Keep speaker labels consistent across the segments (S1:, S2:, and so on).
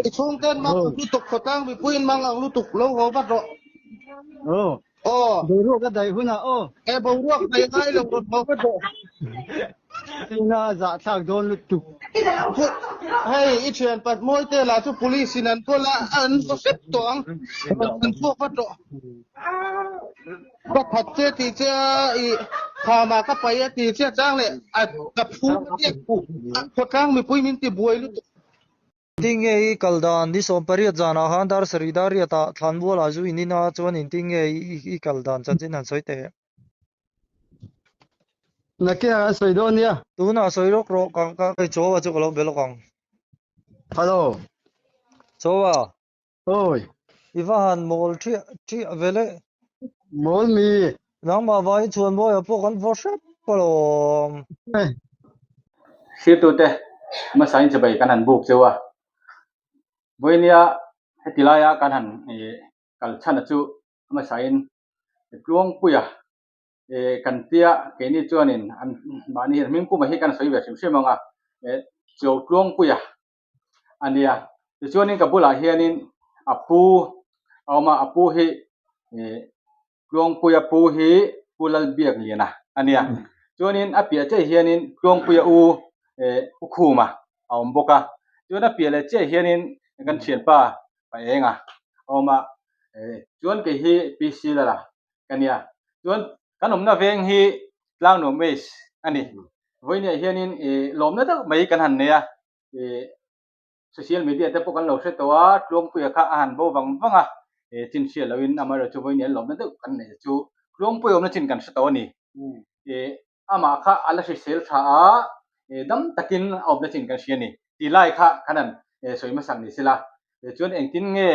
S1: I chhungten mang ang lutuk khawtlang mipuiin mang ang lutuk lo haw vat rawh.
S2: Aw.
S1: Aw.
S2: Boruak a daih hunah aw.
S1: E boruak daih ngai lo rawn haw vat rawh.
S2: Tina a zahthlak dawn lutuk.
S1: Hei i thian pat mawi te lah chu police in an kawl a an vaw hrep tawh ang. Rawn chhuak vat rawh. Ka that che tih che a i khama ka pai a ti che chang leh a ka phu a khawtlang mipui min ti buai lutuk.
S3: Tinge i kal dan ni 18 zanah khan dar sarih dar riat ah thlanmual ah zu in in a chuan in tinge i kal dan chanchin han sawi teh.
S2: Nakin ah an sawi dawn nia.
S3: Tunah sawi rawk rawh ka ka hei Chawa chu ka lo be lawk ang.
S2: Hello.
S3: Chawa.
S2: Awi.
S3: I va han mawl ṭhiah ṭhiah ve le.
S2: Mawl mi.
S3: Nangmah vangin Chhuanmawia pawh kan vaw hrep alawm.
S4: Hriatute hmasa in chibai kan han buk cheu a, vawinia heti laia kan han kal chhan a chu hmasa in Tluangpuia kan tia keini chuanin an mahni hian hming puma hi kan sawi ve hrim hrim ang a, Tluangpuia a nia. Tichuanin ka bulah hianin a pu a awm a, a pu hi ih Tluangpuia pu hi Pu Lalbiakliana a nia. Chuanin a piah chiah hianin Tluangpuia u ih Pu Khuma a awm bawk a. Chuan a piah leh chiah hianin kan thianpa Paenga a awm a. Chuan kei hi PC Lala ka nia. Chuan kan awmna veng hi Tlangnuam Waste a ni. Vawinia hianin ih lawmna deuh mai kan han nei a. Ih social media te pawh kan lo hre tawh a, Tluangpuia kha a han bo vang vang a, ih chin hriat lohin amaherawhchu chu vawinia lawmna deuh kan neih chu Tluangpuia awmna chin kan hre tawh a ni. Ih amah kha a la hrisel tha a, ih dam takin a awmna chin kan hria a ni. Tih lai kha kan han sawi hmasak ni sela, chuan engtin nge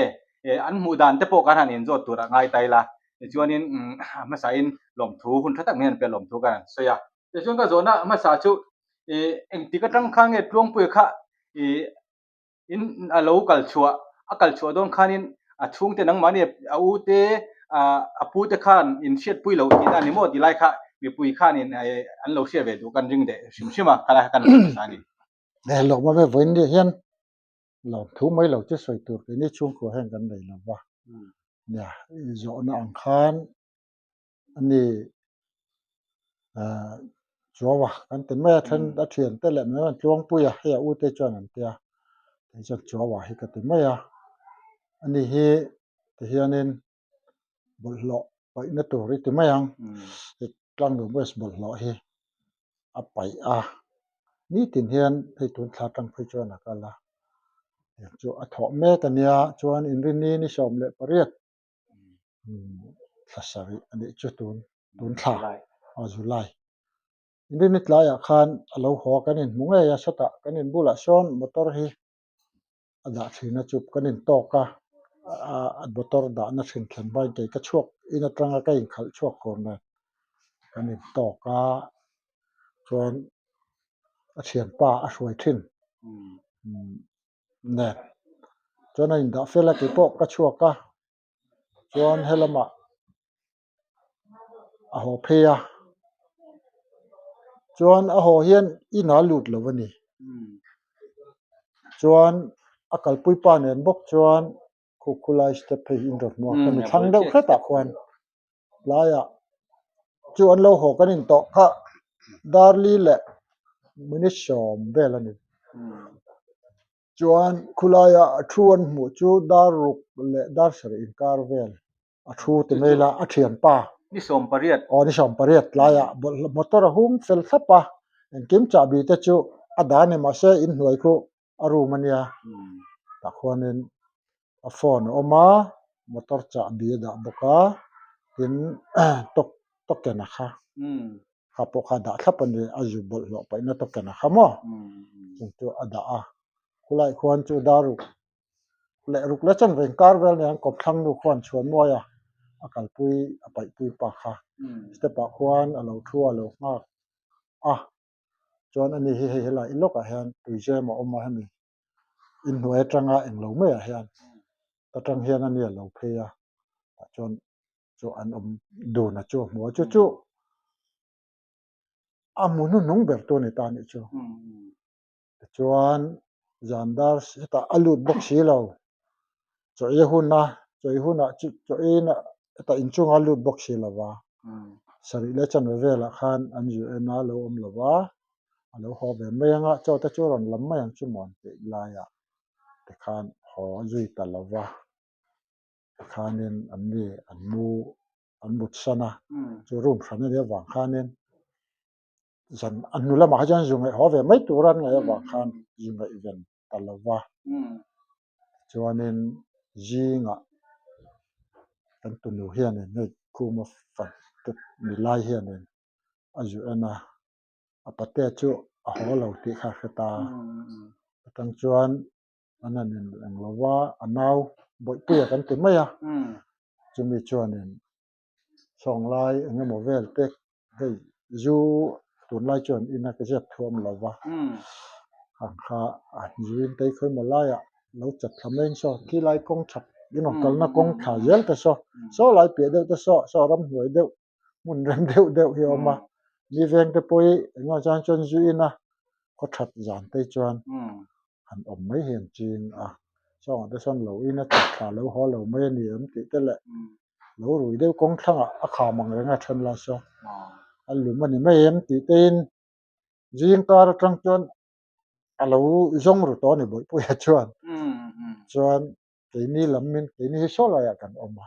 S4: an hmuh dan te pawh kan han inzawt tur a ngai ta ila, tichuanin hmasain lawmthu hun tha tak mai an pe a lawmthu kan han sawi a. Tichuan ka zawhna hmasa chu engtik atang khan nge Tluangpuia kha in a lo kal chhuah, a kal chhuah dawn khanin a chhungte nangmahni a u te a pu te khan in hriatpui lo tihna a ni maw tih lai kha mipui khanin an lo hriat ve duh kan ring deh hrim hrim a, khalai kha kan lo hmasa a ni.
S5: Lawmawm e vawiin ni hian Lawmthu mai lo chu sawi tur keini chhungkua hian kan nei lo va. Nia, zawhna ang khan ani Chuaua kan ti mai a, then a thiante leh mai chuan Tluangpuia hei a ute chuan an tia, kei chuan Chuaua hi ka ti mai a. Ani hi tihianin bawlhhlawh paihna tur i ti mai ang, hei Tlangnuam West bawlhhlawh hi a paih a, nitin hian hei tun thla atang phei chuan a kal a, tiang chu a thawh mek a nia chuan inrinni ni 18 thla sarih a nih chu tun tun thla aw July inrinni tlaiah khan a lo haw a kan inhmu ngei a sawtah kan inbulah sawn motor hi a dah thin a chup kan intawk a a motor dahna hrin thlen hmain kei ka chhuak in atanga ka inkhalh chhuak hawn nen kan intawk a chuan a thianpa a hruai thin nen chuan a indah fel a keipawh ka chhuak a chuan helamah a haw phei a chuan a haw hian inah a lut lo a ni chuan a kalpui pa nen bawk chuan khu khulai step phei hi in rawn hmu a ka mi thlang deuh hretah khuan tlaiah chu an lo haw kan intawh kha darli leh minute 10 vel a ni. Chuan khulaia a thu an hmuh chu dar ruk leh dar sarih inkar vel a thu ti mai la a thianpa.
S4: Ni 18.
S5: Aw ni 18 tlaiah bawlhhlawh motor a hung fel thlap a, engkim chahbi te chu a dah a ni mahse inhnuai khu a room a nia tah khuanin a phone a awm a, motor chahbi a dah bawk a, tin token a kha. Kha pawh kha dah thlap a ni, a zu bawlhhlawh paihna token a kha maw? Chung chu a dah a, khulai khuan chu dar ruk leh ruk la chuan veng kar vel nen kawpthlang nu khuan chhuan mawi a, a kalpui a paihpui pa kha step ah khuan a lo thu a lo nghak a, chuan ani hi hei helai lawkah hian tuizem a awm a hemi inhnuai atanga englo maiah hian atang hian ani a lo phei a tah chuan chu an awm dun a chu a hmu a chu chu a hmu hnuhnung ber tu a ni ta anih chu tichuan. Zan dar hetah a lut bawk si lo. Chaw ei huna chaw ei hunah chu chaw ei na hetah inchungah a lut bawk si lo va. Sarih leh chanve velah khan an zu en a lo awm lo va, a lo haw ve mai ang a, chaw te chu a rawn lam mai ang chu maw an tih laiah tikhan haw zui ta lo va. Tikhanin an ni an mu an mut san a, chu room hran a nih avang khanin zan a hnu lamah kha chuan zu ngaih haw ve mai tur a an ngaih avang khan zu ngaihven ta lo va. Tichuanin zingah kan tunu hianin hei khuma fat te ni lai hianin a zu en a, a patea chu a haw lo tih kha a hre ta. Atang chuan an han in eng lo va, a nau bawihpuia kan ti mai a, chumi chuanin sawng lai eng emaw vel te hei zu tunlai chuan ina ka ziak thuam lo va, ang kha a zuin tei khawi maw laiah lo chat thla mai in saw khilai kawng chhak in rawn kalna kawng thla zel te saw saw lai piah deuh te saw saw ramhnuai deuh hmun rem deuh deuh hi a awm a, mi veng te pawh hi engemaw chuan chuan zu ina khaw that zan te chuan han awm mai hi an ching a, sawngah te sawn lo ina chat thla lo haw lo mai a ni em tih te leh lo rui deuh kawng thlangah a kham ang reng a then lai saw a lum a ni mai em tih te in zing kar atang chuan a lo zawng ru tawh a ni Bawihpuia chuan chuan keini lam min keini hi saw laiah kan awm a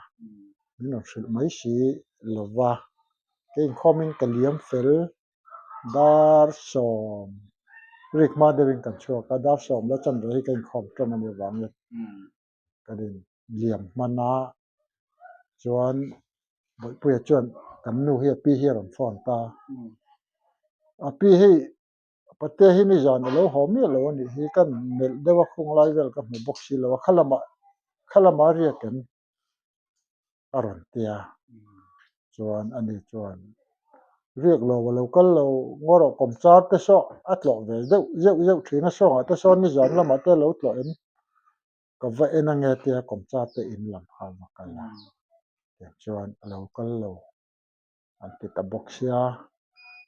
S5: min rawn hrilh mai si lova kei inkhawmin ka liam fel dar sawm rik hma deuhin kan chhuak a dar sawm la chanve hi ka inkhawm tan a nih avangin kan in liam hman a chuan Bawihpuia chuan kan nu hi a pi hi a rawn phone ta a pi hei Patea hi nizan a lo haw miah lo a nih hi ka melh deuh a khung lai vel ka hmu bawk si lo a kha lamah kha lamah riak em a rawn ti a chuan ani chuan riak lo a lo kal lo ngaw rawh kawm char te saw a tlawh ve deuh zeuh zeuh thin a sawngah te sawn nizan lamah te a lo tlawh em ka va en ange tia kawm char te in lam kha a va kal a tichuan a lo kal lo. an ti ta bawk sia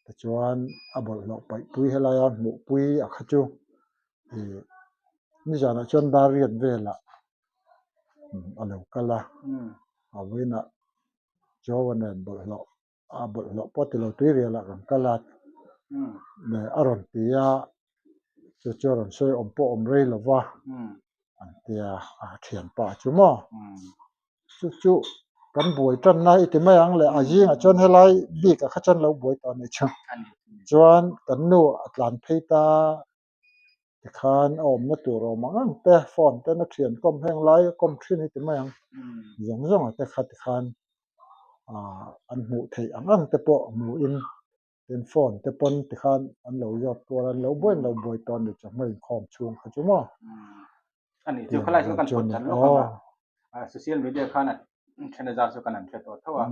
S5: tichuan a bawlhhlawh paihpui helaia hmuhpui a kha chu ih nizanah chuan dar riat velah a lo kal a a vawiinah Joe-a nen bawlhhlawh a bawlhhlawh pawh ti lo tui rialah kan kal a a rawn ti a chu chu a rawn sawi awm pawh awm rei lo va an tia a thianpa chu maw. Chu chu kan buai tanna i ti mai ang le a zingah chuan helai bik ah kha chuan lo buai tawh a nih chu. Chuan kan nu a tlan phei ta tikhan a awmna tur a awm ang ang te phone ten a thian kawm heng lai a kawm thin i ti mai ang zawng zawng ah te kha tikhan ah an hmuh theih ang ang te pawh hmuhin tin phone te pawn tikhan an lo zawt kual a an lo buai an lo buai tawh a ni chu hma inkhawm chhung kha chu maw.
S4: A nih chu khalai chu kan pawt chan lawk ang a social media khan a then a zar chu kan han hre tawh tho a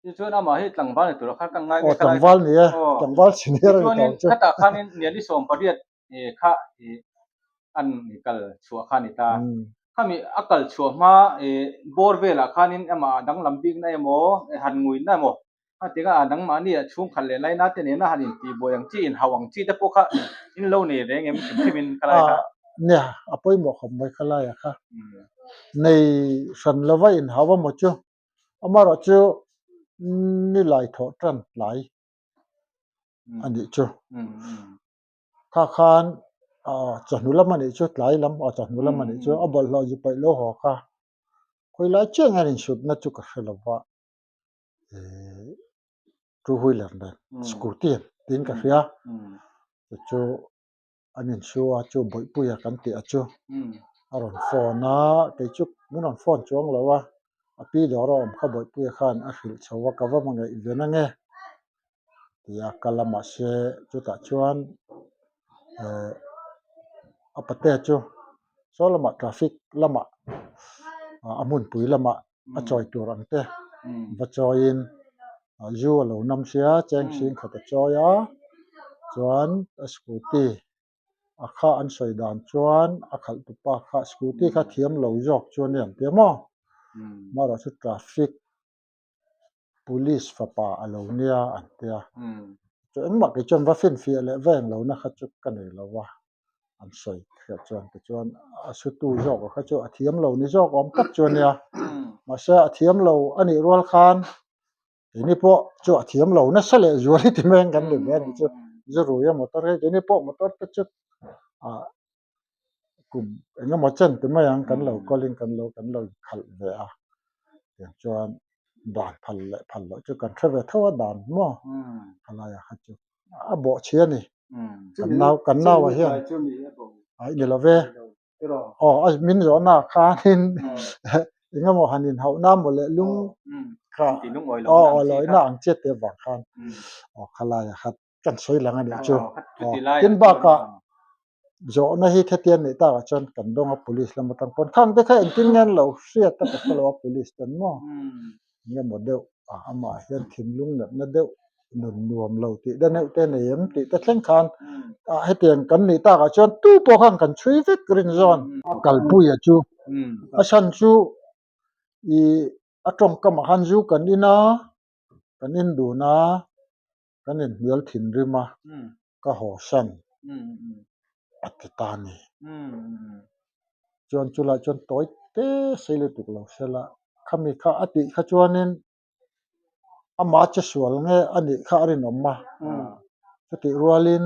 S4: tichuan amah hi tlangval ni tur khan kan ngai
S5: nge khalai tlangval ni e tlangval senior a ni tawh chu
S4: khatah khanin niali 18 kha an kal chhuah kha ni ta khami a kal chhuah hma bawr velah khanin amah danglam bikna emaw han nguina emaw A ti a, nangmahni ah chhungkhat leh laina te nena han intihbuai ang chi, inhauh ang chi te pawh kha in lo nei reng em hrim hrim in khalai kha?
S5: Nia, a pawimawh khawp mai khalai ah kha. Nei hran lova inhauh a maw chu? Amaherawh chu ni lai thawh tan tlai a nih chu. Kha khan chawhnu lam a nih chu, tlai lam aw chawhnu lam a nih chu, a bawlhhlawh zu paih lo haw kha khawilai chiah hian insutna chu ka hre lova. Two wheeler nen scooty tiin ka hria chu chu an insu a chu bawihpuia kan tih a chu a rawn phone a kei chu min rawn phone chuang lo a a pi dawr a awm kha bawihpuia khan a hrilh chho a ka va hmangaih ve na nge tia a kal a mahse chutah chuan ehh a patea chu saw lamah traffic lamah a hmunpui lamah. a chawi tur ang te va chawiin zu a lo nam sia cheng hring khat a chawi a chuan a scooty a kha an sawi dan chuan a khalh tu pa kha scooty kha thiam lo zawk chu a ni ang tia maw amaherawh chu traffic police fapa a lo nia an tia chu engmah kei chuan va finfiah leh va englo na kha chu ka nei lo va. An sawi hriat chuan tichuan a sutu zawk kha chu a thiam lo ni zawk awm tak chu a nia. Mahse a thiam lo a nih rual khan keini pawh chu a thiam lo nasa leh zual i ti mai ang kan ni ve a nih chu. Zu rui a motor hi keini pawh motor te chu ah kum eng emaw chen ti mai ang kan lo kawlin kan lo kan lo inkhalh ve a. Tiang chuan dan phal leh phal loh chu kan hre ve tho a dan maw khalaiah kha chu a bawhchhi a ni. Kan nau kan nauah hian ai ni lo ve aw a min zawhna khanin eng emaw han inhauhna maw leh lung kha aw aw lawina ang chiat te vang khan aw khalaiah kha kan sawi lang a nih chu aw tin bakah zawhna hi khatian neih takah chuan kan dawng a police lam atang pawn khang te kha engtin nge an lo hriat a ka hre lo a police ten maw eng emaw deuh a amah hian thinlung natna deuh nun nuam lo tih te neuh te nei em tih te thleng khan ah hetiang kan nih takah chuan tu pawh khan kan chhui vek rin zawn. A kalpuia chu a chhan chu ih a tawngkamah khan zu kan in a kan in dun a. Kan inhnial thinrim a, ka haw san a ti ta a ni. Chuan chulai chuan tawi te sei lutuk lo sela, khami kha a tih kha chuanin amah che sual nge a nih kha a rinawm a. Chutih rualin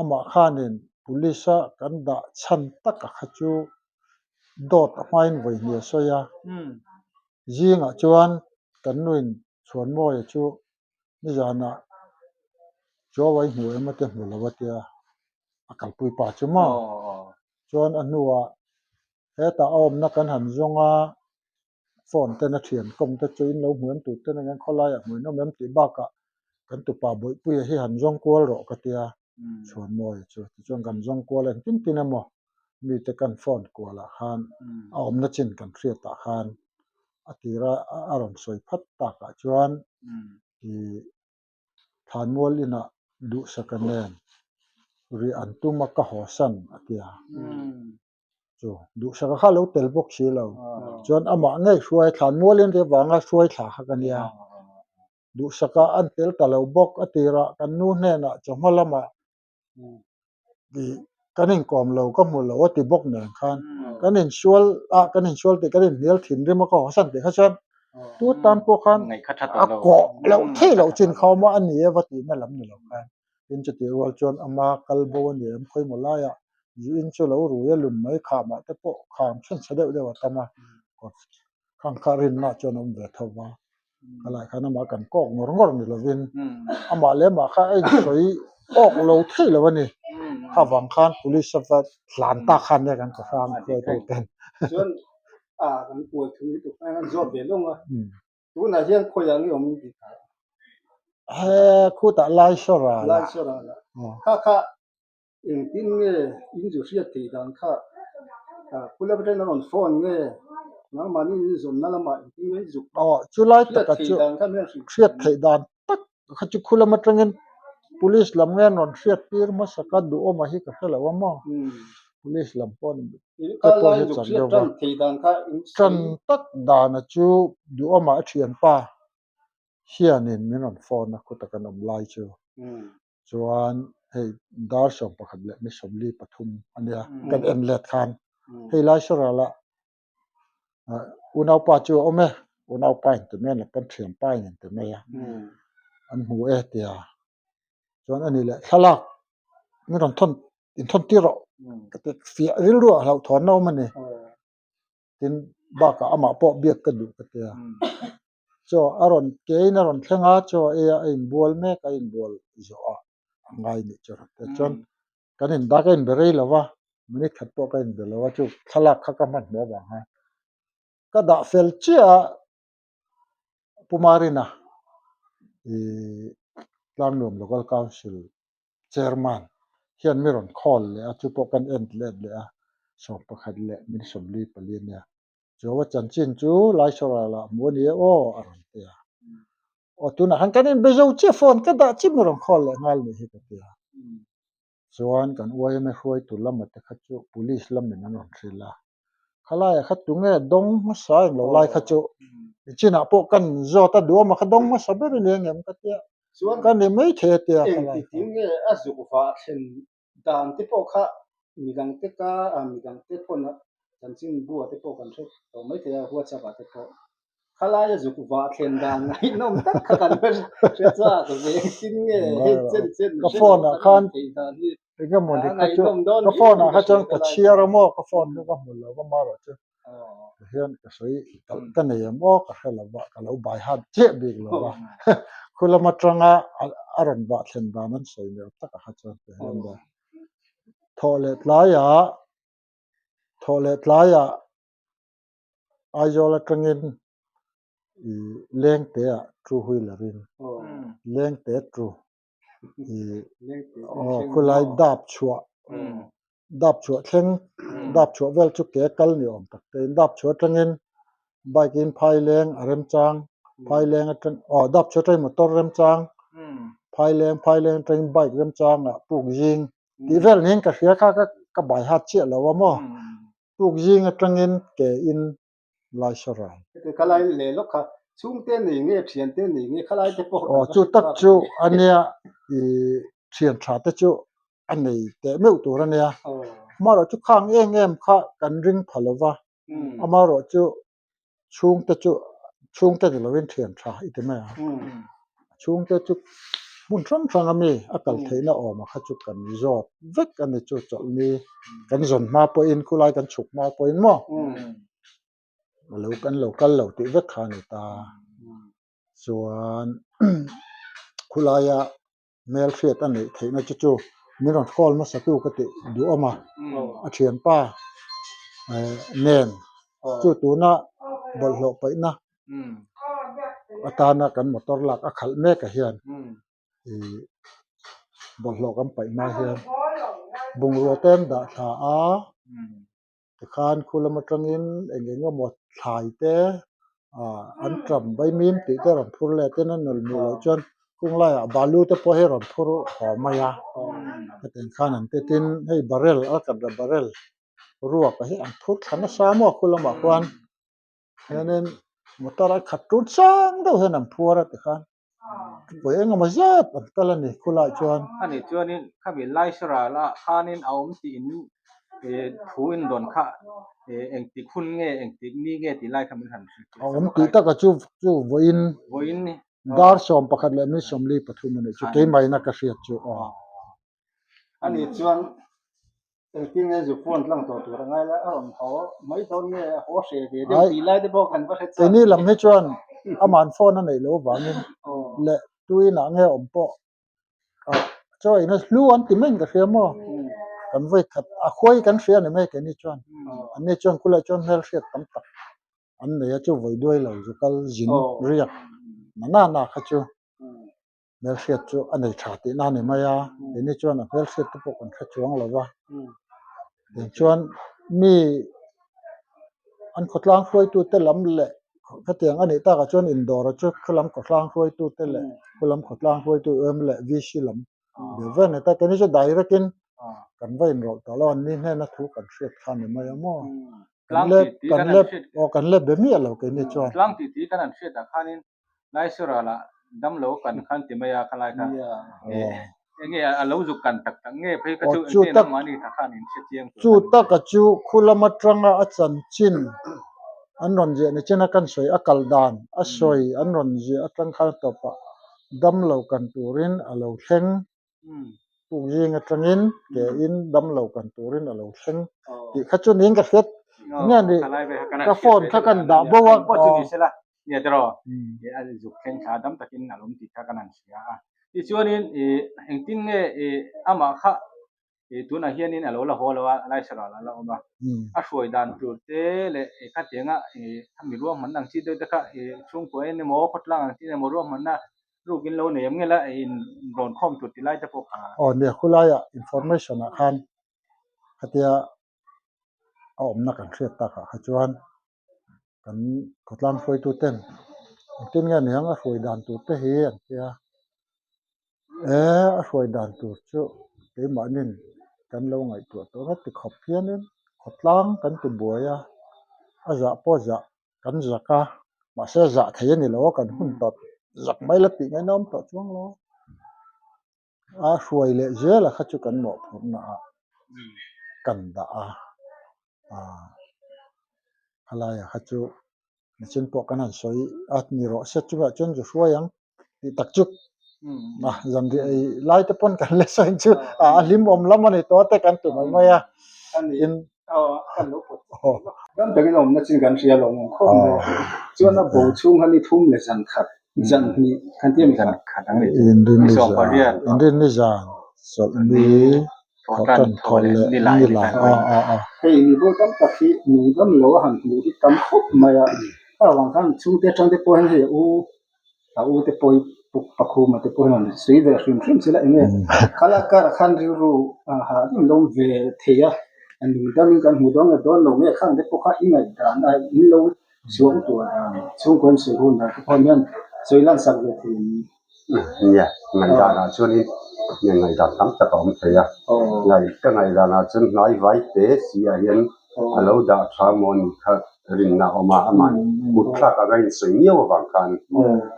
S5: amah khanin police a kan dah chhan taka kha chu dawt a hmain vawi hnih a sawi a. Zingah chuan kan nuin Chhuanmawia chu nizanah Chuawai hmu em a tia hmu lo a tia a kalpui pa chu maw? Chuan a hnuah hetah a awmna kan han zawng a, phone ten a thian kawm te chu in lo hmu em tur ten engeng khawlaiah hmu in awm em tih bakah kan tupa Bawihpuia hi han zawng kual rawh ka tia Chhuanmawia chu tichuan kan zawng kual a engtin tin emaw mite kan phone kualah khan a awmna chin kan hriatah khan a tira a rawn sawi phat takah chuan ih Thlanmual inah duhsaka nen rih an tum a ka haw san a ti a. Chu duhsaka kha a lo tel bawk si lo. Chuan amah ngei hruai Thlanmual in ri avanga hruai thla kha ka nia. Duhsaka an tel ta lo bawk a tirah kan nu hnenah chawhma lamah ih kan inkawm lo ka hmu lo a ti bawk nen khan kan insual a kan insual tih kan inhnial thinrim a ka haw san tih kha chuan tu tan pawh khan a kawh loh theih loh chin kha awm a a ni e va tihna lam ni lo khan tin chutih rual chuan ama kal bo a ni em khawimaw laiah zu in chu lo rui a lum mai khamah te pawh kham chhunchhe deuh deuh a tam a khang kha rinna chuan a awm ve tho va. Khalai khan amah kan kawk ngawr ngawr ni lovin amah leh amah kha a insawi awk lo theih lo a ni. Kha vang khan police a va tlan tak khan nia kan ka hrang hruaitu ten.
S2: Chuan a kan kual thu lutuk khan an zawt ve lawng a. Tunah hian khawiah nge awm tih kha?
S5: He khutah Laisawra lah.
S2: Laisawra lah. Kha kha Engtin nge in zu hriat theih dan kha Pu Lavren a rawn phone nge nangmahni in zawmna lamah engtin nge i zuk
S5: Aw chulai
S2: hriat
S5: taka
S2: theih
S5: chu
S2: dan kha mian hrilh
S5: hriat theih dan tak kha chu khu lam atangin police lam nge an rawn hriat tir hmasa ka duhawm a hi ka hre lo a maw police lam pawh te pawh hi chan deuh va tan tak dana chu duhawmah a thianpa hianin min rawn phone a khuta kan awm lai chu. Chuan hei dar 11 leh ni 43 a nia kan en let khan hei lai saw lah unaupa chu a awm e unaupa in ti mai a kan thianpa in an ti mai a an hmu e tia chuan ani leh thlalak min rawn thawn inthawn tir rawh ka ti fiah rilru ah hlauhthawn na awm a ni. Tin bakah amah pawh biak ka duh ka tia. Chaw a rawn kein a rawn thleng a, chaw a ei a, a inbual mek a, a inbual zawh a a ngai nih chu a rawn ti a. Chuan kan indah ka inbe rei lo va, minute khat pawh ka inbe lo a, chu thlalak kha ka hmanhmawh avang khan ka dah fel chiah a, Pu Marina ih Tlangnuam Local Council Chairman hian mi rawn call leh a, chu pawh kan en let leh a, 11 leh min 44 a nia. Chuawa chanchin chu Laisawra lah hmu a ni e aw a rawn ti a. Aw tunah khan kan inbe zo chiah phone ka dah chiah mi rawn call leh nghal nih hi ka ti a. Chuan kan YMA hruaitu lama te kha chu police lamin an rawn hrilh a. Khalaiah kha tunge dawng hmasa englo lai kha chu nichinah pawh kan zawt a duhawm a kha dawng hmasa ber i ni ang em ka tia
S2: Chuan
S5: ka ni mai thei a tia
S2: engti
S5: khalai kha.
S2: tin nge a zuk vah thlen dan te pawh kha. Midangte ka midangte phone a chanchinbu ah te pawh kan hre tawh mai thei a, WhatsApp ah te pawh. Khalaia zuk vah thlen dan ngaihnawm tak kha kan hre chak ve, engtin nge hei chen chen
S5: Ka phone ah khan engemaw ni kha chu ka phone ah kha chuan ka chhiar a maw ka phone kha ka hmu lo va marawh chu tihian ka sawi talh ka nei em aw ka hre lo va ka lo bai hat chiah bik lo va khu lam atanga a rawn vah thlen dan an sawi ni awm takah kha chuan tihian thawh leh tlaiah thawh leh tlaiah Aizawl atangin ih lengte ah two wheeler in lengte to ih aw khulai dap chhuah dap chhuah thleng dap chhuah vel chu ke kal ni awm tak te in dap chhuah atangin bike in phai leng a remchang phai leng atang aw dap chhuah atangin motor remchang phai leng phai leng atangin bike remchang ah puk zing tih vel niin ka hria kha ka bai hat chiah lo a maw. Tuk zing atangin ke in lai saw ral.
S2: Heti khalai leh lawk kha chhungte nei nge thiante nei nge khalai te pawh
S5: Aw chu tak chu a nia i thian tha te chu a nei teh meuh tur a nia. Amaherawh chu khang em em kha kan ring pha lo va, amaherawh chu chhungte chu chhungte ni lovin thian tha i ti mai ang. Chhungte chu hmun hrang hrang a mi a kal theihna awm a kha chu kan zawt vek a ni chu chawlhni kan zawn hma pawhin khulai kan chhuk hma pawhin maw alo kan lo kal lo tih vek kha a ni ta. Chuan khulaia hmelhriat a neih theihna chu chu min rawn call hmasa tu ka tih duh awm a, a thianpa nen chu tuna bawlhhlawh paihna atana kan motor lak a khalh mek ah hian ih bawlhhlawh kan paih hma hian bungrua te an dah thla a. Tikhan khu lam atangin eng eng emaw thlai te ah an ṭam vaimim tih te rawn phur let in a nawlh hmuh loh chuan kung laiah balu te pawh hi rawn phur haw mai a hetiang khan an ti tin hei barrel a khat la barrel ruak ah hi an phur thla nasa maw khu lamah khuan hianin motor a khat tun sang deuh hian an phuar a tikhan vawi eng emaw zat an kal a ni khulaiah chuan.
S4: Ani chuanin khami Laisara lah khanin a awm tih in thu in rawn kha engtik hun nge engtik ni nge tih lai kha min han hrilh
S5: A awm tih takah chu chu vawiin
S4: vawiin
S5: dar 11 leh minute 43 a nih chu keimahina ka hriat chu aw.
S2: Ani chuan Engtin nge zu phone tlang tawh tur a ngai la, a rawn haw mai dawn nge a haw hreh ve deuh tih lai te pawh kan va hre chak.
S5: Keini lam hi chuan aman phone a neih loh avangin leh tuinah nge awm pawh chaw eina hlu an ti mai in ka hria maw? Kan vawi khat a khuai kan hria a ni mai keini chuan anni chuan khulai chuan hmelhriat tam tak an nei a chu vawi duai lo zu kal zin riak na na na kha chu. Hmelhriat chu a nei tha tihna a ni mai a, keini chuan a hmelhriat te pawh kan hre chuang lo va. Tichuan mi an khawtlang hruaitute lam leh khatiang a nih takah chuan indawra chu khulam khawtlang hruaitute leh khulam khawtlang hruaitu em leh VC lam ve ve a ni ta. Keini chu direct in kan va inrawlh tawh lo, anni hnena thu kan hriat kha a ni mai a maw. Kan le kan le aw kan le be miah lo keini chuan.
S4: Tlang tih tih kan han hriatah khanin Laisawrah damlo kan khan ti mai a khalai kha enge a lo zuk kan tak tak nge phei kha chu engtin an mahni tha khan in hre chiang tur
S5: Chu taka chu khu lam atanga a chanchin an rawn ziah ni chin a kan sawi a kal dan a sawi an rawn ziah atang khan tawpah damlo kan turin a lo thleng Tuk zing atangin ke in damlo kan turin a lo thleng tih kha chu niin ka hriat nge ni ka phone kha kan dah bo a
S4: pawh chu ni sela nia tiraw a zuk thleng thla dam takin a lawm tih kha kan han hria a tichuanin ih engtin nge ih amah kha ih tunah hianin a lo la haw lo a laisara a la awm a a hruai dan tur te leh ih khatianga ih khami ruahmanna ang chi deuh te kha ih chhungkua en emaw khawtlang ang chi emaw ruahmanna Ruk in lo nei em nge la in rawn khawm tur ti lai te pawh kha.
S5: Aw nia khulaiah information ah khan khatia a awmna kan hriat takah kha chuan kan khawtlang hruaitu ten engtin nge niang a hruai dan tur te hi an tia e a hruai dan tur chu keimahnin kan lo ngaihtuah tawh vek ti khawp hianin khawtlang kan ti buai a a zah pawh zah Kan zak a, mahse zah thei a ni lo a, kan hun tawp zak mai la tih ngaihna awm tawh chuang lo a, a hruai leh zel a kha chu kan mawhphurhna ah. kan dah a, ah khalaia kha chu nichin pawh kan han sawi a ni rawh se chungah chuan zu hruai ang tih tak chu a zanriah ei lai te pawn kan la sawi chu a hlim awm lam a ni tawh te kan ti mai mai a tin
S2: Ram takin awmna chin kan hria lo awm khawp mai chuan a bo chhung kha ni thum leh zan khat zan hnih kan ti a mi kha.
S5: Inrinni zan chawlhni thawhtan thawh leh ni lai
S2: Hei mi bo tam tak hi nungdam lo a han hmuh hi tam khawp mai a, a avang khan chhungte atang te pawh hian hei u a u te pawh hi pakhuma te pawh hian an sawi ve hrim hrim chila eng nge khala karah khan rilru a hah deuh lo ve thei a, a nungdam in kan hmu dawn nge dawn lo nge khang te pawh kha i ngaihdan a in lo suang tur dan chhungkaw in sawi hun dan te pawh hian sawi lan sak ve thei ang.
S6: Nia, ngaihdanah chuanin ngaihdan tam tak a awm thei a, ka ngaihdanah chuan hnai vai te si ah hian a lo dah tha maw ni kha rinna a awm a, amah kut thlak anga insawi miau avang khan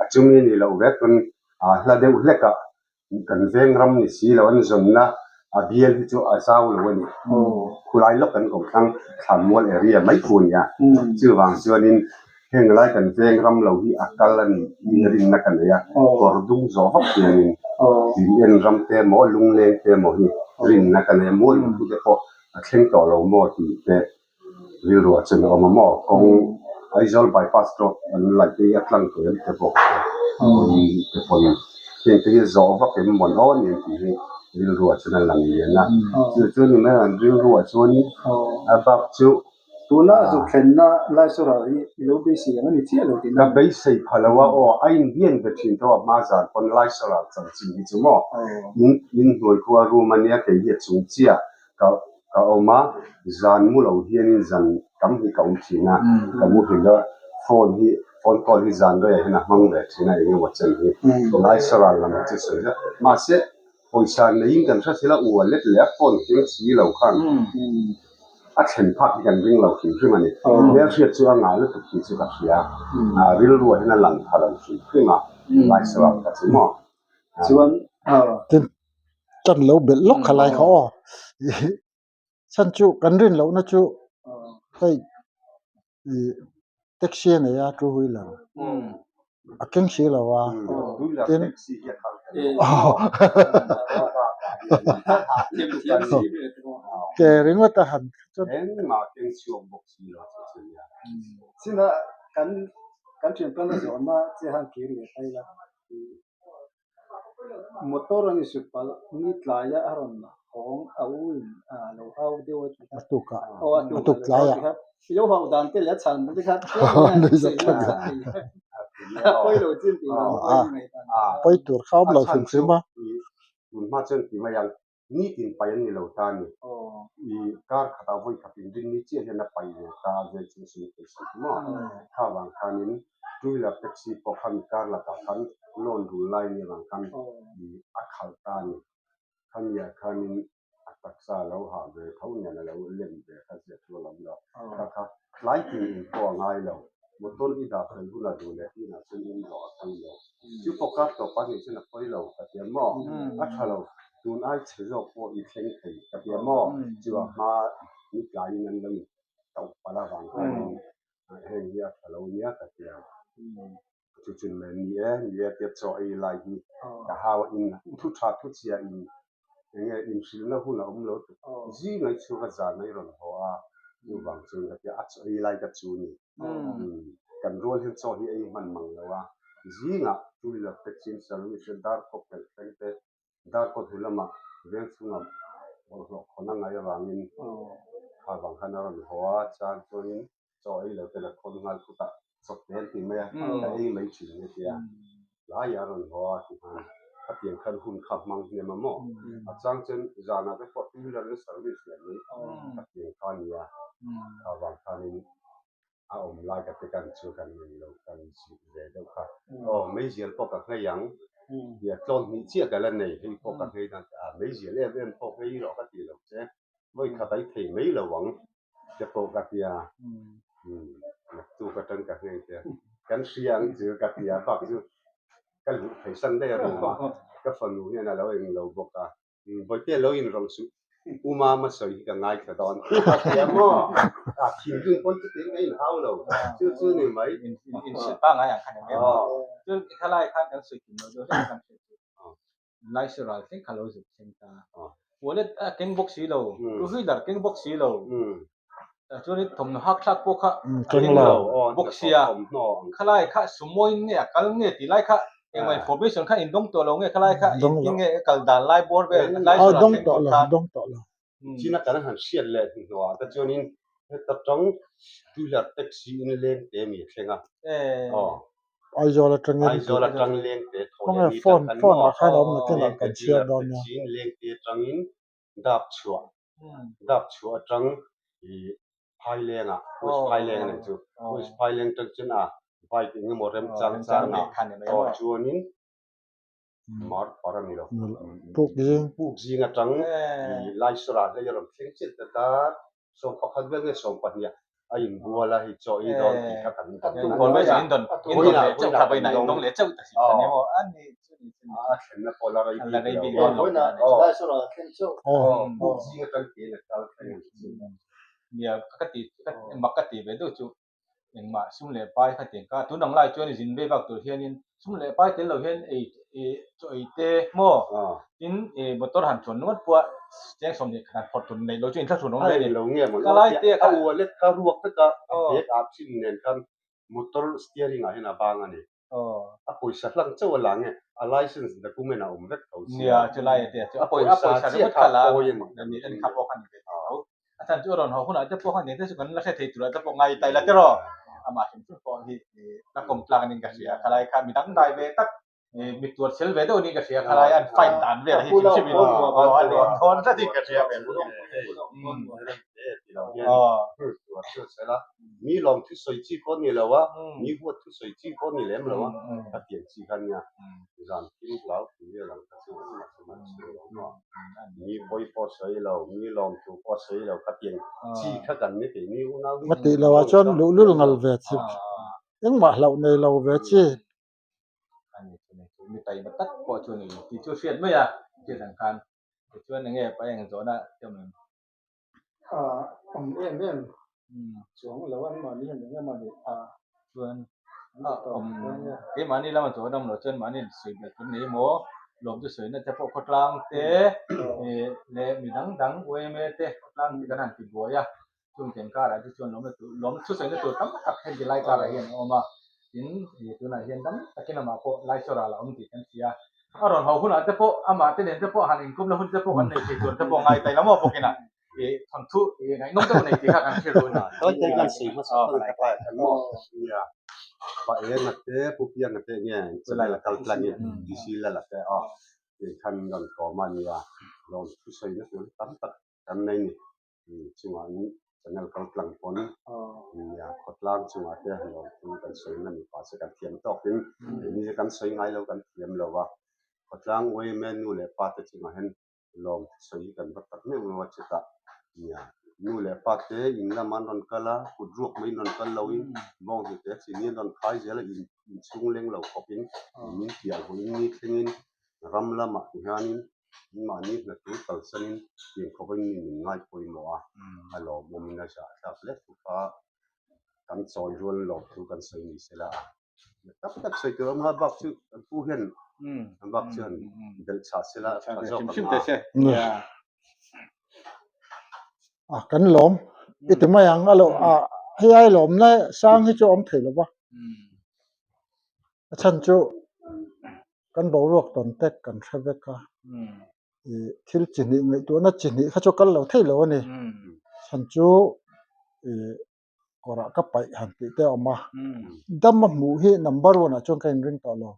S6: a chumi a nih loh vek pawn a hla deuh hlek a, kan veng ram ni si lo an zawnna a bial hi chu a zau lo a ni. Khulai lawk kan kohthlang Thlanmual area mai khu a ni a, chuvang chuanin heng lai kan veng ram lo hi a kal a ni tih rinna ka nei a, kawr dung zawh vak hianin tui en ram te emaw lungleng te emaw hi rinna ka nei a, mual lutu te pawh a thleng tawh lo maw tih te rilruah chuan a awm a maw kawng Aizawl bypass road an laih te hi a tlang tawh em te pawh te pawhin heng te hi zawh vak em mawn aw ni ang tih hi rilruah chuan a lang lian a chu chu ni mai ang rilruah chuanin a bak chu
S2: Tuna zuk thlenna Laisawra hi i lo beisei ang a ni chiah lo tihna.
S6: Ka beisei pha lo a aw a inbian ve thin tho a hma zan pawn Laisawra chanchin hi chu maw in inhnuai khua room a nia kei hi a chung chiah Ka ka awm a, zan mu lo hianin zan tam hi ka awm thin a, ka mu hrilh a, phone hi phone call hi zan rei ah hian a hmang ve thin a eng emaw chen hi Laisaral lam hi chu sawi zat mahse pawisa neiin kan hre thil a wallet leh a phone keng si lo khan a thlen phak hi kan ring lo hrim hrim a ni. Hmelhriat chu a ngah lutuk tih chu ka hria, rilru ah hian a lang pha lo hrim hrim a Laisaral ka chu maw.
S2: Chuan
S5: Tin, kan lo belh lawk kha lai kha aw. Chhan chu kan rin lohna chu hei ih taxi a nei a two wheeler a keng si lo a tin ke ringawt a han chuan
S2: China kan kan thianpa na zawhna che han kir leh ta ila. Motor an insut palh ni tlaia a rawn hawng a u in a lo hau deuh a ti kha.
S5: A tuk ah
S2: Aw a
S5: a
S2: tuk
S5: tuk
S2: ah lo
S5: tlai
S2: hau
S5: ah.
S2: ti kha. I lo hau dan te leh a chhan te kha tlem in a sawi lan sak thei a. Pawi lo chin tih lo pawi mai dan kha.
S5: Pawi tur kha awm
S6: A
S5: lo
S6: chhan
S5: hrim
S6: chu
S5: hrim a.
S6: Tun hma chuan ti mai ang Nitin pai an ni lo ta a ni. I kar khatah vawi khat inrin ni chiah hian a pai ve ta a vel chu sum thei si chu maw. Kha vang khanin two wheeler taxi pawh khan kar lakah khan loan rul lai ni avang khan i a khalh ta a ni. Khamiah khanin a taksa a lo hah ve tho nen a lo lem ve kha zia chu a lo awm lo. Kha kha tlai tin in pawh a ngai lo. Motor i dah fel hunah duh leh inah chuan in rawh a pawi lo. Chu pawh kar tawp a nih chuan a pawi lo ka ti a maw? A tha lo, tun ai chhe zawk pawh i thleng thei ka ti a maw? Chu a hma ni tlaiin an lo in tauh palh avang khanin heng hi a tha lo nia ka ti a. Chu chu ni e, ni e tia chaw ei lai hi ka hau a in thu tha thu chhia in eng nge inhrilhna hun a awm lo tuk. Zing ai chhuak a zan ai rawn haw a, chuvang chuan ka tia a chaw ei lai ka chu ni. Kan rual hian chaw hi ei hman mang lo a, zingah two wheeler te chin service te dar kawp pelh thleng te dar kawt hnu lamah veng chhungah bawlhhlawh khawn a ngaih avangin kha vang khan a rawn haw a, chang chuanin chaw ei lo te la khawn nghal khutah chawp te an ti mai a, ka ei mai thin nia tia laiah a rawn haw a ti khan khatiang khan hun kha hmang hnem a maw a chang chuan zanah te pawh two wheeler in service leh mai khatiang kha a nia kha vang khanin a awm lai ka ti kan chu kan nei lo kan zuk ve deuh kha aw meizial pawh ka nghei ang tia tlawn hnih chiah ka la nei hei pawh ka nghei dan a meizial em em pawh nghei rawh ka ti lo che vawi khat a i thei mai lo ang te pawh ka tia naktuk atang ka nghei te kan hria ang chu ka tia bak chu ka luh phei san daih a room ah ka fanu hian a lo eng lo bawk a bawihte lo inrawlh suh. U Mama sawi hi ka ngaithla dawn a tia maw? A thinrim pawn chutiang ka inhau lo, chu chu ni mai.
S4: Inhrilh pangngai ang kha ni mai maw? Chuan khalai khan kan sawi kim lo deuh hlek a kan hriat chu. Laisawr ral thleng kha lo zuk thleng ta. Wallet a keng bawk si lo, two wheeler keng bawk si lo. Chuan thawmhnaw hak thlak pawh kha a keng lo bawk sia. Khalai kha sumawiin nge a kal nge tih lai kha engmah information kha in dawng tawh lo nge khalai kha engtin nge a kal dan lai bawr vel Laisawr ral thleng tur khan.
S6: China kan han hriat leh hnuhnawh ah te chuanin heta tang two wheeler taxi in leng te mi a thleng a. Aw.
S5: Aizawl atangin
S6: Aizawl atang leng te thaw leh ni
S5: phone phone ah khan a awm nakin ah kan chhiar dawn nia.
S6: Taxi in leng te atangin dap chhuah dap chhuah atang i Phaileng ah West Phaileng a nih chu West Phaileng atang chuan a bike eng emaw remchang chang ah aw chuanin Mar par a ni lo.
S5: Puk zing.
S6: Puk zing atang i Laisawrah hlei a rawn thleng chiah ta ta. 11 vel nge 12 ah a inbual a hei chaw ei dawn tih kha kan
S4: kan tum a ni. Vawiinah vawiinah kan dawng
S6: a thlenna pawh la rei bik lo.
S2: Vawiinah Laisawrah a thleng chauh.
S6: Puk zing atang tiin a kal thleng a ni.
S4: Nia ka ti mak ka ti ve deuh chu engmah sum leh pai kha tiang ka tun ang lai chuan zin vei vak tur hianin sum leh pai tel lo hian ei chaw ei te maw tin motor han chuan nuat pawh a cheng 20 khat han phawrh tur neih lo chu inthlahrun awm ve a ni
S6: lo nge maw
S4: ka lai te
S6: a wallet kha ruak vek a a bag ah chin nen khan motor steering ah hian a bang a ni a pawisa hlang chauh a la nge a license document a awm vek tho
S4: sia nia chu lai te chu a pawisa chiah kha a pawi a ni ani kha pawh kha ni ve thei tho a chan chu a rawn haw hunah te pawh khan eng te chu kan la hre thei turah te pawh ngai ta ila tiraw amah hrim hrim pawh hi la kawm tlak anin ka hria khalai kha midang dai ve tak mi tuar chel ve deuh anin ka hria khalai an fight dan vel hi hrim hrim in aw a nuam dawn tlat in ka hria ve
S6: Mi lawm thu sawi chi pawh ni lo a, mi huat thu sawi chi pawh ni lem lo a, ka tiang chi kha nia zan thil hlau thu vel ang kha chu engmah chu man chhung lo maw. Mi pawi pawh sawi lo, mi lawm thu pawh sawi lo ka tiang chi kha kan ni keini unau hi.
S5: Ka tih loh ah chuan luhlul ngal ve chi, engmah hlauh nei lo ve chi.
S4: Ani chu nei chu mi taima tak pawh chu ni tih chu hriat mai a, hriat ang khan tichuan enge pa eng zawhna te awm em?
S2: Awm em em chuang lo an mahni an eng emaw ni a
S4: chuan awm keimahni lama chuan awm loh chuan mahni sawi belh tur nei emaw lawm chu sawina te pawh khawtlang te leh mi dang dang UMA te khawtlang te kan han ti buai a chung ken karah te chuan lawmna tur lawm thusawi na tur tam tak heti lai karah hian a awm a tin tunah hian dam takin amah pawh Laisawrah la awm tih kan hria A rawn ho hunah te pawh amah te nen te pawh han inkawm na hun te pawh kan nei thei tur te pawh ngai tai lam bawkin a i thawnthu i ngaihnawm deuh nei tih kha kan hre run a.
S6: Tawi te kan sawi hmasa phawt ka pai kan maw nia pa eng a te pu piang a te nge channel a kal tlang in DC lal a te aw tih khan rawn kawm a nia lawm thu sawi na tur tam tak kan nei ni. Chungah in channel kal tlang pawn nia khawtlang chungah te lawmthu kan sawi na mipa che kan thiam tawkin keini hi kan sawi ngai lo kan thiam lo a khawtlang yma nu leh pa te chungah hian lawmthu sawi hi kan va tak meuh meuh a chutah nia nu leh pa te in lamah an rawn kal a kut ruak mai in rawn kal lo in bawnghnute a chini an rawn khai zel a in inchhung leng lo khawp in min piah hmuh in ni thleng in ram lamah ti hian in Mahni hna tur kalsanin tiang khawpin mi min ngai pawimawh a, a lawmawmin a zahthlak hle thuk a, kan chawi rual lawm thu kan sawi ni se la a, tak tak sawi tur awm a bak chu kan pu hian a bak chuan belh chah se la tha zawk ang a.
S5: A kan lawm i ti mai ang a lo a hei ai lawmna sang hi chu a awm thei lo va, a chhan chu Kan boruak tawn te kan hre vek a, ih thil chi hnih ngaihtuahna chi hnih kha chu kal lo thei lo a ni. Chhan chu ih kawrah ka paih han tih te a awm a, dam a hmuh hi number one ah chuan ka inring tawh lo.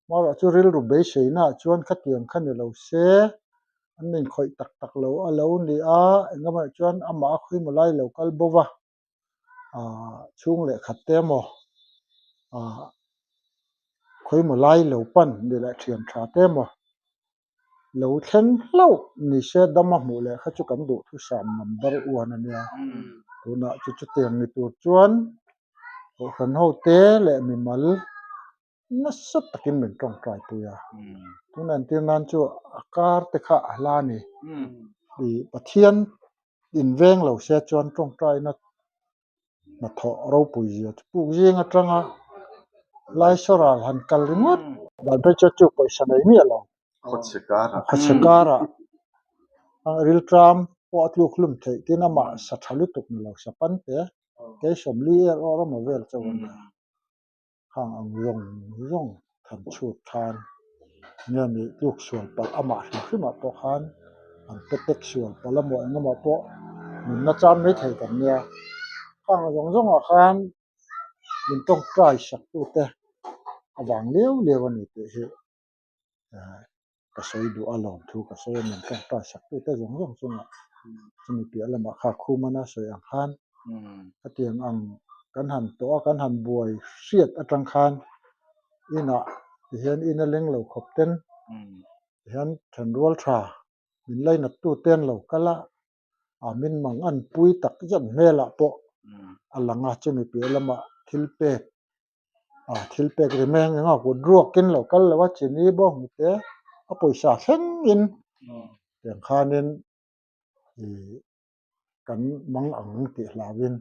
S5: Hmarawh chu rilru beiseina ah chuan khatiang kha ni lo se, an inkhawih tak tak lo a lo ni a, engemaw chuan amah a khawimaw lai lo kal bo va. Ahh chhung leh khat te emaw ahh khawimaw lai lo pan ni leh thian tha te emaw lo thleng hlauh ni se dama hmuh leh kha chu kan duh thusam number one a nia tunah chu chutiang ni tur chuan kohhran ho te leh mimal nasa takin min tawngtai pui a tunah entir nan chu a kar te kha a hla a ni. Ih Pathian inveng lo se chuan tawngtaina hnathawh ropui zia chu puk zing atanga Laisaw-ral han kal ringawt dan phei chuan chu pawisa nei miah lo. Khawchhe karah rilṭam pawh a tluk hlum theih tin amah sa tha lutuk ni lo sa pan te kei sawmli er awr emaw vel chauh a nia. Khang ang zawng zawng than chhut khan nge nih tluk sual palh amah hrim hrimah pawh khan an pe tek sual palh emaw eng emaw pawh nunna chan mai thei kan nia. Khang zawng zawngah khan min tawngtai sak tute avang liau liau a ni tih hi ka sawi duh a lawm thu ka sawi a min tawngtai sak tute zawng zawng chungah chumi piah lamah kha khumana sawi ang khan hetiang ang kan han tawh a kan han buai hriat atang khan inah tihian in a leng lo khawp ten tihian thenrual tha min lainat tute an lo kal a a min mang an pui tak zet hmelah pawh a lang a chumi piah lamah thil pek a thil pek ri mai ang eng a kut ruakin lo kal lo a chini bawk ni te a pawisa thlengin tiang khanin ih kan mang ang tih hlauhin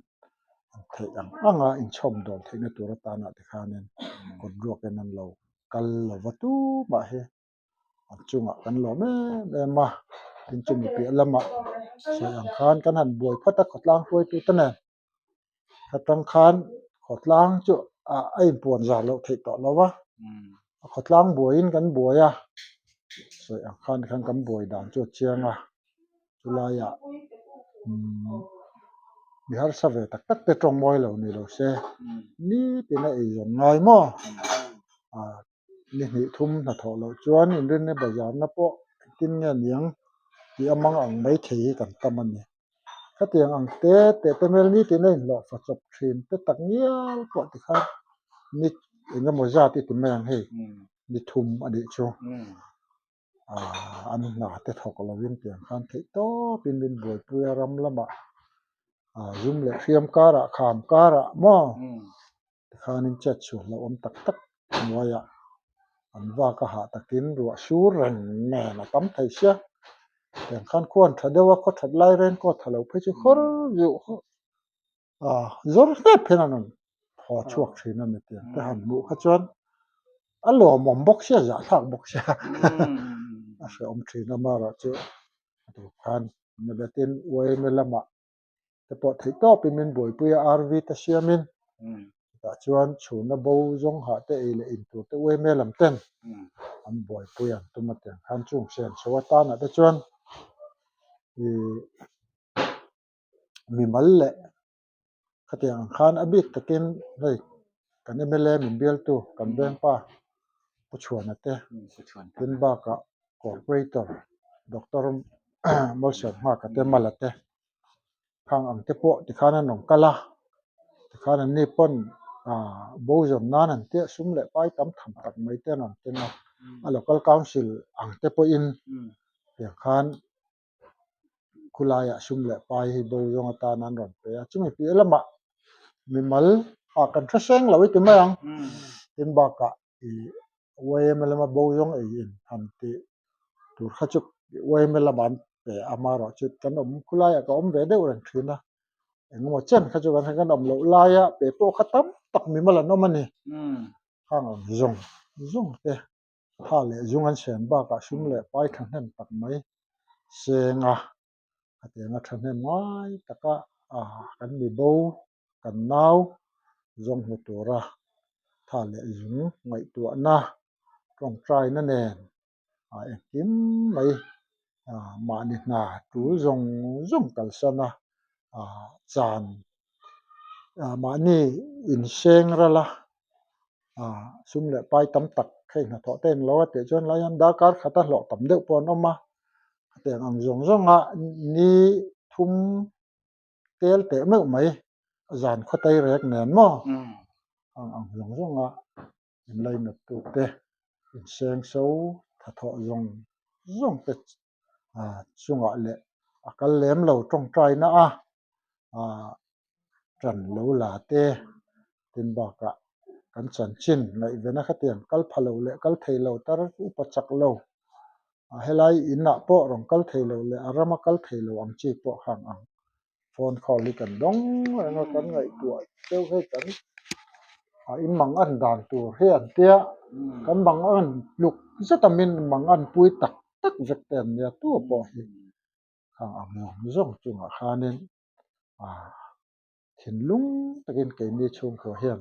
S5: an theih ang ang a inchhawm dawl theihna tur atana tikhanin kut ruakin an lo kal lo va tumah hi an chungah kan lawm em em a tin chumi piah lamah sawi ang khan kan han buai phawt a khawtlang hruaitute nen atang khan khawtlang chu ah a inpuan zar loh theih tawh lo va a khawtlang buaiin kan buai a sawi ang khan khan kan buai dan chu a chiang a chulaiah umm mi harsa ve tak tak te tawng mawi lo ni lo se nitin a eizawn ngai maw ah. Ni hnih thum hnathawh loh chuan inrinna bazarna pawh engtin nge niang tih a mang ang mai thei hi kan tam a ni. Khatiang ang te teh te hmel nitin a inhlawh fa chawp thin te tak ngial pawh tikhan ni eng emaw zat i ti mai ang hei ni thum a nih chu. An hna te thawk lovin tiang khan theih tawpin min buaipui a ram lamah zum leh hriam karah kham karah maw tikhanin chet chhuah hlauh awm tak tak hnuaiah an vak a hah takin ruah sur reng nen a tam thei sia tiang khan khuan tha deuh a khaw that lai raincoat tha lo phei chu khawr viau zawr hnep hian an rawn haw chhuak thin a ni tiang te han hmuh kha chuan a lawmawm bawk sia zahthlak bawk sia a hrehawm thin a amaherawhchu a tur khan Nabetin UAMA lamah te pawh theih tawpin min buaipui a RV te siamin chutah chuan chhunna bo zawng hah te ei leh in tur te UAMA lam ten an buaipui an tum a tiang khan chung siam chho atanah te chuan ih mimal leh khatiang ang khan a bik takin hei kan mla min bialtu kan vengpa Pu Chhuana te tin bakah corporator doctor Malsawm Nghaka te Mala te khang ang te pawh tikhan an rawn kal a tikhan an ni pawn ah bo zawm nan an tia sum leh pai tam tham tak mai te an rawn keng a a local council ang te pawhin tiang khan khulaiah sum leh pai hi bo zawng atan an rawn pe a chumi piah lamah mimal ah kan hre seng lo i ti mai ang tin bakah ih yma lama bo zawng ei in han tih tur kha chu yma lamah an pe a amaherawhchu kan awm khulaiah ka awm ve deuh reng thin a engemaw chen kha chu kan kan awm loh laia pe pawh kha tam tak mimal an awm a ni khang ang zawng zawng te. Tha leh zung an siam bakah sum leh pai thahnem tak mai seng a, hetianga thahnem ngai taka kan mi bo kan nau zawng hmu tura tha leh zung ngaihtuahna tawngtaina nen engkim mai mahni hna tul zawng zawng kalsan a chan mahni inseng ral a. Sum leh pai tam tak hei hnathawh te englo a tih chuan lai hian darkar khata hlawh tam deuh pawh an awm a hetiang ang zawng zawnga ni thum tel teh meuh mai zan khaw tai rek nen maw ang ang zawng zawnga inlainat tu te inseng so hnathawh zawng zawng te chungah leh a kal lem lo tawngtaina a ṭan lo la te tin bakah kan chanchin ngaihvena khatiang kal pha lo leh kal thei lo tar upa chak lo. Helai inah pawh rawn kal thei lo leh a rama kal thei lo ang chi pawh khang ang phone call hi kan dawng reng a, kan ngaihtuah deuh hei kan a in mang an dan tur hi an tia, kan mang an tluk zet a min mang an pui tak tak vek te an nia tu pawh hi khang ang zawng zawng chungah khanin ah thinlung takin keini chhungkhaw hian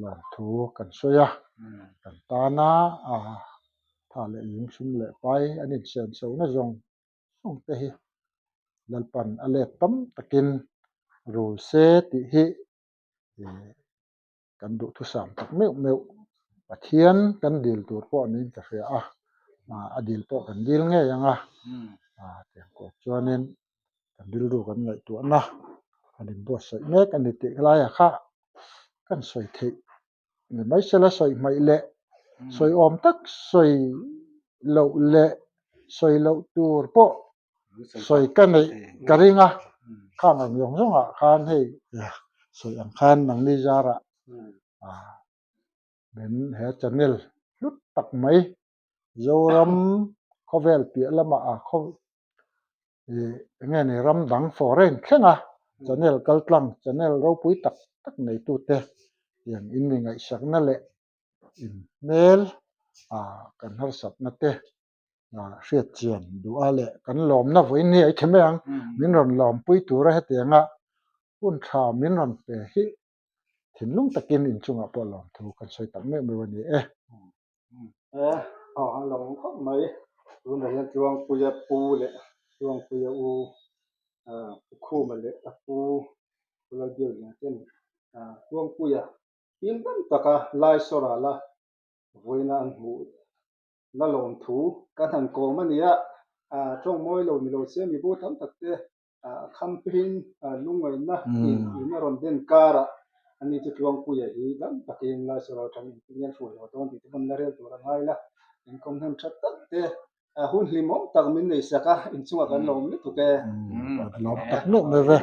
S5: lawmthu kan sawi a, kan tana ah tha leh lungsum leh pai an insensohna zawng zawng te hi Lalpan a let tam takin rul se tih hi kan duhthusam tak meuh meuh Pathian kan dil tur pawh niin ka hria a, a dil pawh kan dil ngei ang a, tiang kawp chuanin kan rilru kan ngaihtuahna kan inbuatsaih mek a ni tih laiah kha kan sawi theih ni mai sela sawi hmaih leh sawi awm tak sawi loh leh sawi loh tur pawh sawi ka neih ka ring a, khang ang zawng zawngah khan hei sawi ang khan nangni zarah min he channel hlut tak mai Zoram khawvel piah lamah a khaw ih eng nge ni ram dang foreign thleng a channel kaltlang channel ropui tak tak neitute hian in mi ngaihsakna leh in hmel ah kan harsatna te ah hriat chian duh a leh kan lawmna vawiin hi a i tha mai ang min rawn lawmpui tura hetianga hun tha min rawn pe hi thinlung takin inchungah pawh lawmthu kan sawi tak meuh meuh a ni e.
S2: E, aw an lo awm khawp mai. Tunah hian Tluangpuia pu leh Tluangpuia u Pu Khuma leh a pu Pu Lalbiakliana ten Tluangpuia him dam taka Laisawra la vawiina an hmuh la lawm thu kan han kawm a ni a. Tawng mawi lo ni lo se mibo tam tak te khampin lungngaihna in in a rawn den karah ani chu Tluangpuia hi dam takin Laisawra atang engtin nge an hruai lo dawn tih te pawn la rel tur a ngai la, inkawm hnem tha tak te hun hlimawm tak min nei sak a, inchungah kan lawm lutuk e.
S5: Lawm tak meuh mai ve.